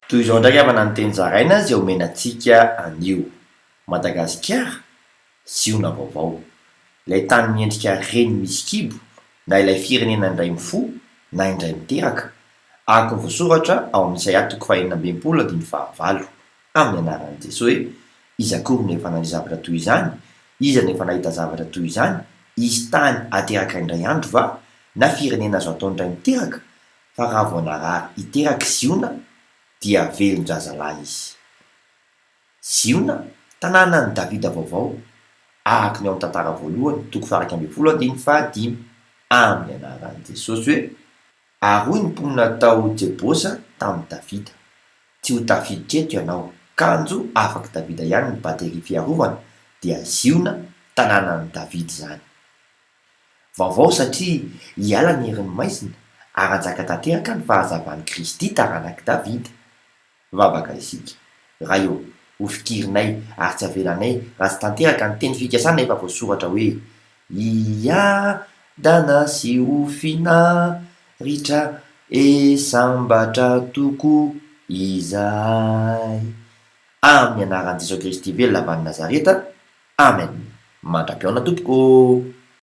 Toy izao indray havana ny teny zaraina izay omena antsika anio. Madagasikara, Ziona vaovao. Ilay tany miendrika reny misy kibo, na ilay firenena indray mifoha na indray miteraka, araka ny voasoratra ao amin'ny Isaia toko fahenina amby 60 andininy fahavalo, amin'ny anaran'i Jesoa hoe, Iza akory no efa nandre zavatra toy izany? Iza no efa nahita zavatra toy izany? Hisy tany hateraka indray andro va? Na firenena azo atao indray miteraka? Fa raha vao narary hiteraka Ziona, dia velon-jazalahy izy. Ziona, tanànan'i Davida vaovao, araka ny ao amin'ny Tantara voalohany, toko faha 11 andininy fahadimy, amin'ny anaran'i Jesosy hoe, Ary hoy ny mponina tao Jebosa tamin'i Davida, Tsy ho tafiditra eto ianao. Kanjo afak'i Davida ihany ny bateria fiarovana, dia Ziona, tanànan'i Davida izany. Vaovao satria hiala ny herin'ny maizina ary hanjaka tanteraka ny fahazavan'i Kristy taranak'i Davida. Vavaka isika. Ray ô, ho fikirinay ary tsy avelanay raha tsy tanteraka ny teny fikasana efa voasoratra hoe, Hiadana sy ho finaritra e sambatra tokoa izahay. Amin'ny anaran'i Jesoa Kristy velona avy any Nazareta. Amen. Mandra-pihaona tompoko ô!